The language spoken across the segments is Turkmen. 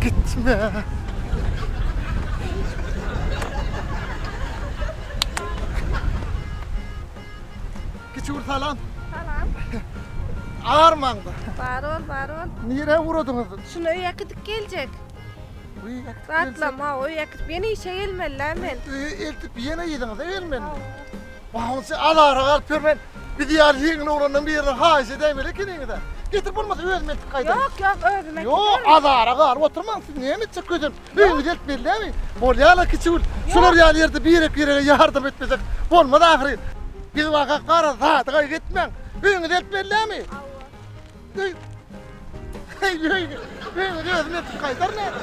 Gitme. Kiçi bir salam. Salam. Armaňda. Bar ol, bar ol. Nirä ugradyňyz? Şuny öýe äkidip geljek. Öýe äkidip geljek. Zatlam, ha, öýe äkidip ýene işe gelmeli-dä men. Öýe eltip ýene yzyňyza gelmeli. Wah, azara galyp ýörmen. Biz ýaly ýeňil oglandan birine haýyş edäýmeli ekeniňiz-ä. Getir bolmasa özüm eltip gaýdaryn. Ýok, ýok, özüm äkiderin. Ýok, azara galyp oturmaň, siz näme etjek özem? Öýüňize eltmeli dälmi? Bolýa-la kiçigül. Şular ýaly ýerde birek-birege ýardam etmesek bolmaz ahyryn. Biz waka gara zady gaýgy etmäň. Öýüňize eltmeli dälmi? Hawa. Öý. Heý, öý. Öýüňize özüm eltip gaýdaryn häzir.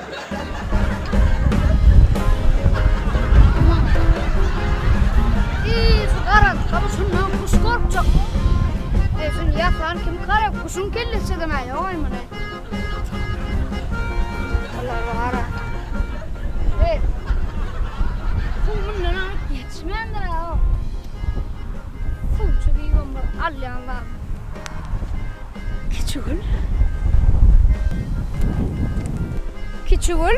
Eý, şu garaňkyda şundan guş gorkjak. Eý, şuny ýasan kim gara guşuň kellesi çyzan-aý, ýogaý muny. Olar gara. Eý. Suw mundan alyp ýetişmändir-ä o. Suwçy diýibem bir alýan zat. Kiçigül. Kiçigül.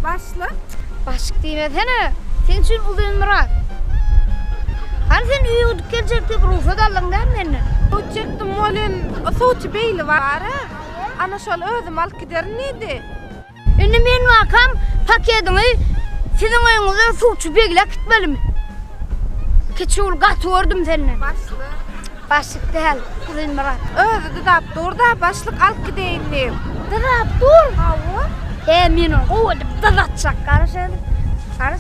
Başlyk. Başlyk diýmesene. Seň üçin Uzynmyrat. Hany sen öýe gidip geljek diýip rugsat aldyň dämi menden? Gitjekdim welin, suwçy beýle bar-a. Ana şol özüm alyp giderin diýdi. Indi men wakam pakediňi siziň öýüňize suwçy begle äkitmelimi? Kiçigül gaty gördüm senden. Başlyk. Başlyk däl, Uzynmyrat. Özi dyzap dur-da, başlyk alyp gideýin diýip. Dyzap dur? Hawa. He, men ony gowy edip dyzatjak, gara şeýdip. Gara.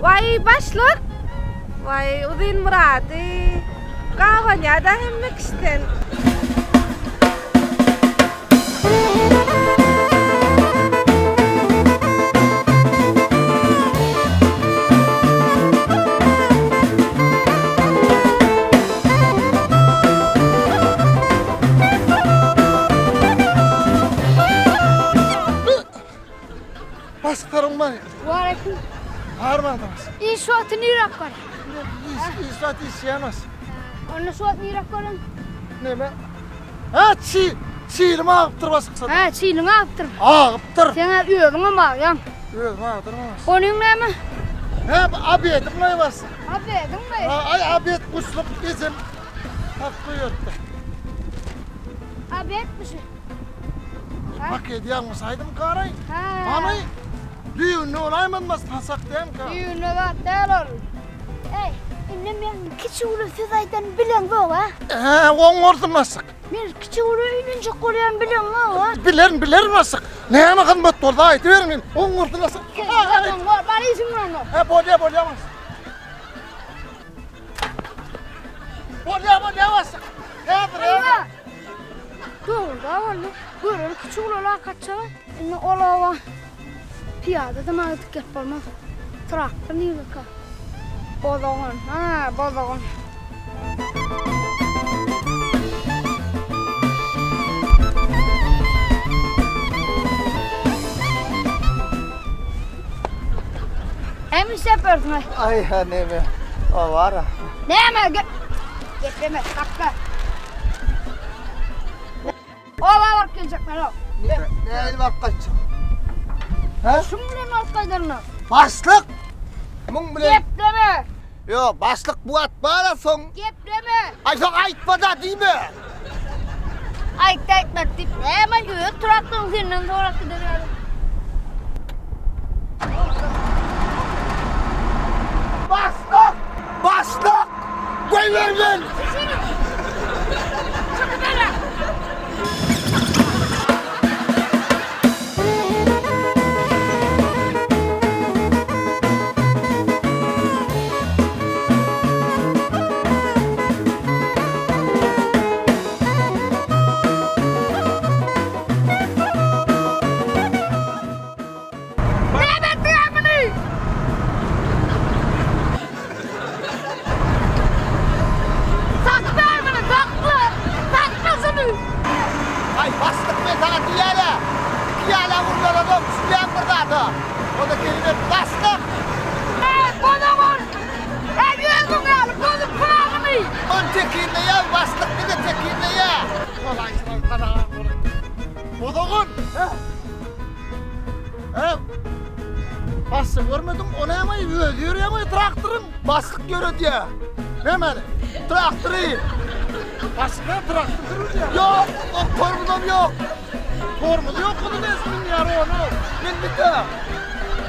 Waý, başlyk! Waý, Uzynmyrady gabanýar-da hemme kişiden. Başlyklaryň bar. Waleýkim. Arman baş. Iş wagty niräk bar? Iş, iş wagty işleýän baş. Onda şu wagt niräk baran? Neme? Ha, çi, çilim agypdyr başyksa. Ha, çiliň agypdyr. Agypdyr. Sen özüňem agýaň. Özüm agdyrma baş. Onuň näme? He, obedim laý baş. Obediňmi? Ha, ay obed guşluk ejem tak goýupdy. Obedmi şu? Paket ýalňyş aýdym garaý. Ha. Hany düýbünde bolaýmaz tasak dämka. Düýbünde zat däl ol. Eý, indi men kiçi uly söz aýdan bileňzok-a? Hä, oňarsyň başlyk. Men kiçi uly öýlenjek bolýan bileňzok-a? Bilerin, bilerin başlyk. Näme hyzmat bolsa aýdyberiň men. Oňarsyň başlyk. Sen oňar, bar işiň bilen oňar. Hä, bolýa, bolýa başlyk. Bolýa, bolýa başlyk. Häzir, häzir. Dogry-da boldy. Göreli kiçi uly lak atjaga. Indi ol oba pyýada-da maňa gidip gelip bolmaz. Traktor nireka? Bozagan, ha, bozagan. Näme işläp ýörsüň-aý? Aý, ha, neme, o bar-a. Näme? Gepleme, sakla. Oba baryp geljek men o. Nähili baryp gaýtjak? Hä? Şuň bilen baryp gaýdaryn. Başlyk! Muň bilen. Gepleme! Ýok, başlyk bu at bar-a soň. Gepleme! Aý soň aýtma-da diýme. Aýtdy aýtmady diýip, näme öz traktoryň senden sorap gider ýaly. Başlyk! Başlyk! Goýber meni! Näme etdiňä muny? Sakla muny, sakla! Sakla şuny! Aý, başlyk men saňa diýýän-ä, iki ýana urlanamok, düşünýäňmi bir zada? O-da gelibem, Başlyk! Eý, bozagan! Eý, özüň ýaly bozuk pyragyny! Ol tekinleýär, başlyk diňe tekinleýär. Bolaýşyňyz gadagan bolar. Bozagan! Hä? Hä? Başlyk görmediň, o näme özi ýörýärmi traktoryň? Başlyk ýöredýär. Nämäni? Traktory. Başlyk näme traktor sürüjä? Ýok, o tormozam ýok. Tormozy ýok, ony näsini münýär ony? Mindi-de.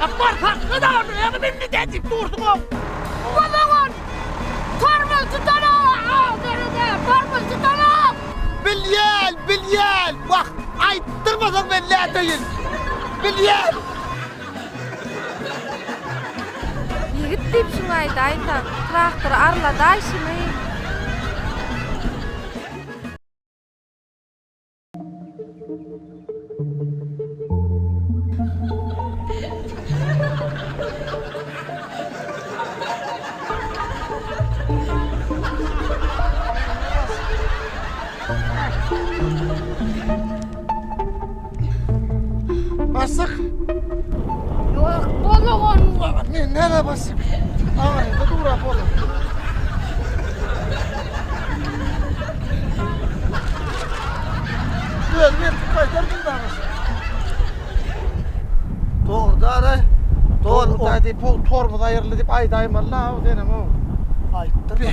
Apar sakla da ony, näme mindi-de diýip dursuň-ow. Bozagan! Tormoz tutanok! Derede tormoz tutanok! Bilýän, bilýän. Wah, aýtdyrmasaň men nädeýin. Bilýän. Ýigit diýip şuňa aýdaýsaň, traktory arladaý şuny. Başlyk. Ýok, bozagan. Men näme başlyk? Aňyrda durap olar. Özüm eltip gaýdardym da başlyk. Dogry dara. Dogry da diýip, o tormoz aýryldy diýip aýdaýmaly la, senem o. Aýtdyrma.